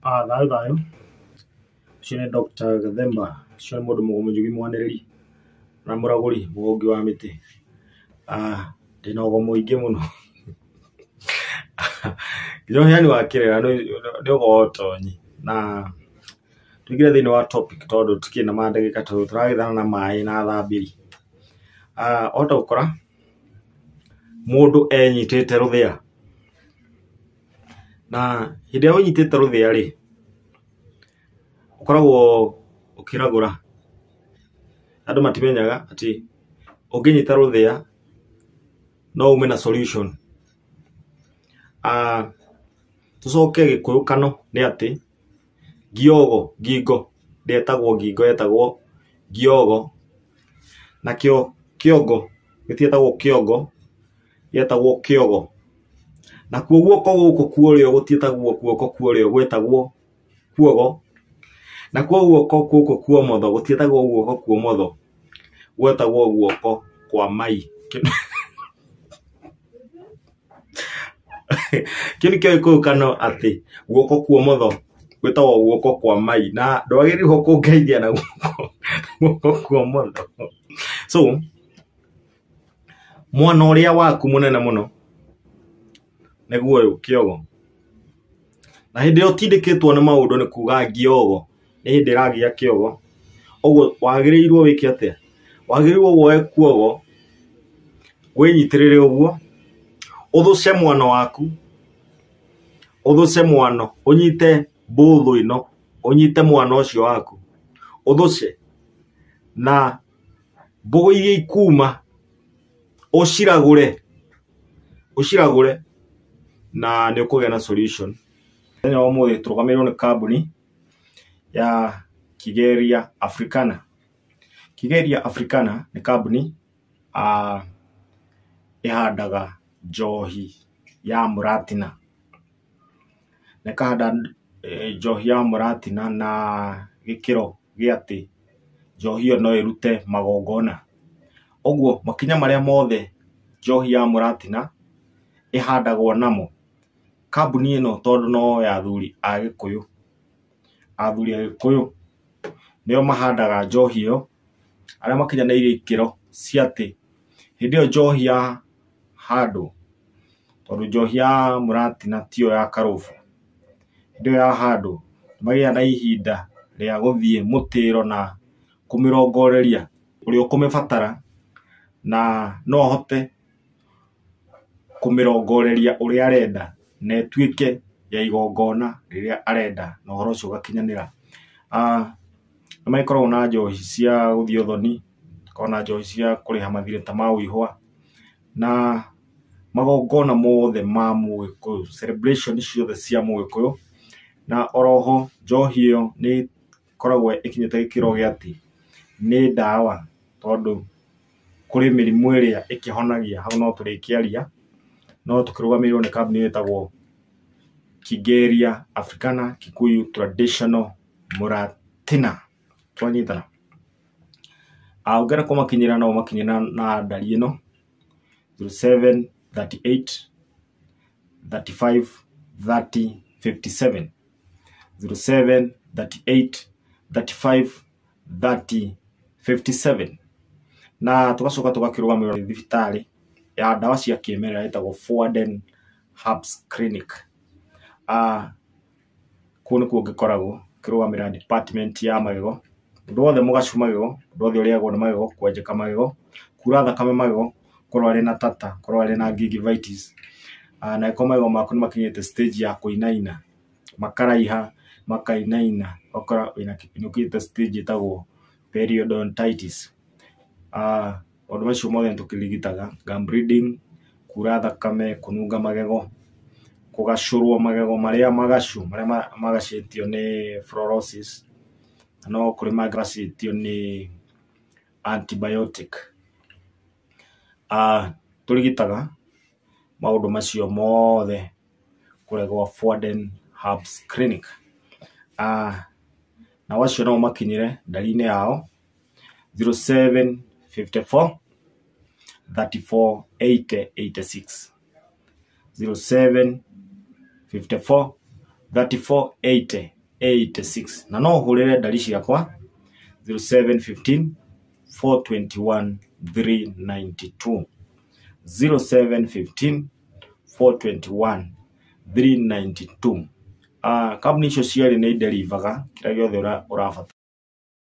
Thayũ thayũ, ũcio nĩ Dr. Gathemba, ũcio nĩ mũndũ mũnjugi mwanĩrĩri na mũragũri mũgũngi wa mĩtĩ. Ndĩna ũgo mũingĩ mũno nginya ũheani wa kĩrĩra nĩ ũgo wa ũtonyi na tũingĩre thĩinĩ wa topic tondũ tũtikĩrĩ na mandagĩka tondũ tũragĩthana na maĩ na thambĩri. Wahota gũkora mũndũ enyitĩte rũthĩa na hĩndĩ ĩrĩa wĩnyitĩte rũthĩa rĩ, ũkoragwo ũkĩragũra. Andũ matimenyaga atĩ ũngĩnyita rũthĩa no ume na solution. Tũcoke gĩkũyũ kano nĩ atĩ ngiogo ngingo ndĩetagwo ngingo yetagwo ngiogo, nakĩo kĩongo gĩtietagwo kĩongo gĩetagwo kĩogo, nakuo guoko gũkũ kwa ũrĩo gũtiĩtagwo guoko kwa ũrĩo gwĩtagwo kuogo, nakuo guoko gũkũ kwa ũmotho gũtiĩtagwo guoko kwa ũmotho gwetagwo guoko kwa mai. Kĩu nĩkĩo gĩkũyũ kano atĩ guoko kwa ũmotho gwĩtagwo guoko kwa mai na ndwagĩrĩirwo kũngeithia na guoko kwa ũmotho. So mwana ũrĩa waku mũnene mũno nĩguo ũyũ kĩogo, na hĩndĩ ĩrĩa ũtindĩkĩtwo nĩ maũndũ nĩ kuga ngiogo nĩ hĩndĩ ĩragĩa kĩogo, ũguo wagĩrĩirwo wĩke atĩa? Wagĩrĩirwo woe kuogo wĩnyitĩrĩre ũguo, ũthũce mwano waku, ũthũce mwano, ũnyite mbũthũ ĩno, ũnyite mwana ũcio waku, ũthũce na mbũgũ iria ikuma ũciragũre, ũciragũre na nĩ ũkũgĩa na solution. Mũthenya wa ũmũthĩ tũrũgamĩrĩirwo nĩ kambuni ya Kigeria Africana. Kigeria Africana nĩ kambuni ĩhandaga njohi ya mũratina, na ĩkahanda njohi ya mũratina na gĩkĩro gĩa atĩ njohi ĩyo no ĩrute magongona. Ũguo makinya marĩa mothe njohi ya mũratina ĩhandagwo namo, kambuni ĩno tondũ no ya athuri a Gĩkũyũ, athuri a Gĩkũyũ nĩo mahandaga njohi ĩyo, arĩa makinyanĩirie ikĩro cia atĩ hĩndĩ ĩyo njohi yahandwo, tondũ njohi ya mũratina tiyo ya karũbũ, hĩndĩ ĩyo yahandwo nĩmagĩaga na ihinda rĩa gũthiĩ mũtĩro na kũmĩrongoreria ũrĩa ũkũmĩbatara na no ahote kũmĩrongoreria ũrĩa arenda na ĩtuĩke ya igongona rĩrĩa arenda na ũhoro ũcio ũgakinyanĩra. Nĩ magĩkoragwo na njohi cia gũthiĩ ũthoni, makoragwo na njohi cia kũrĩha mathirĩ ta ma ũihwa na magongona mothe ma mũgĩkũyũ, celebration ciothe cia mũgĩkũyũ. Na oroho njohi ĩyo nĩ ĩkoragwo ĩkinyĩte gĩkĩro gĩa atĩ nĩ ndawa, tondũ kũrĩ mĩrimũ ĩrĩa ĩkĩhonagia, hau no tũrĩkĩaria, no tũkĩrũgamĩrĩirwo nĩ kambuni ĩtagwo Kigeria Africana Kikuyu Traditional Mũratina. Twanyitana? Ũngĩenda kũmakinyĩra no ũmakinyĩre na ndari ĩno 0738 35 30 57, 0738 35 30 57. Na tũgacoka tũgakĩrũgamĩrĩrwo nĩ thibitarĩ ya ndawa cia kĩmerera ĩtagwo Forwarden Herbs Clinic. Kũu nĩkuo ngĩkoragwo ngĩrũgamĩrĩra department ya magego, mũndũ wothe mũgacu magego, mũndũ wothe ũrĩagwo nĩ magego, kwenjeka magego, kura thakame magego, korwo arĩ na tata, korwo arĩ na gingivitis, na angĩkorwo magego maku nĩ makinyĩte stage ya kũinaina, makaraiha, makainaina, ũgakora nĩ ũkinyĩte stage ĩtagwo periodontitis. Maũndũ macio mothe nĩ tũkĩrigitaga, gum bleeding, kura thakame, kũnunga magego, kũgacũrwo magego marĩa magacu, marĩa magacĩtio nĩ fluorosis, na no kũrĩ mangĩ magacĩtio nĩ antibiotic. Tũrigitaga maũndũ macio mothe kũrĩa gwa Forwarden Herbs Clinic. Nao acio no ũmakinyĩre ndari-inĩ yao 0754 34 80 86, 0754 34 80 86. Na no ũhũrĩre ndari ciakwa 0715 421 392, 0715 421 392. Kambuni icio cierĩ nĩ iderivaga kĩrĩa gĩothe ũrabatara.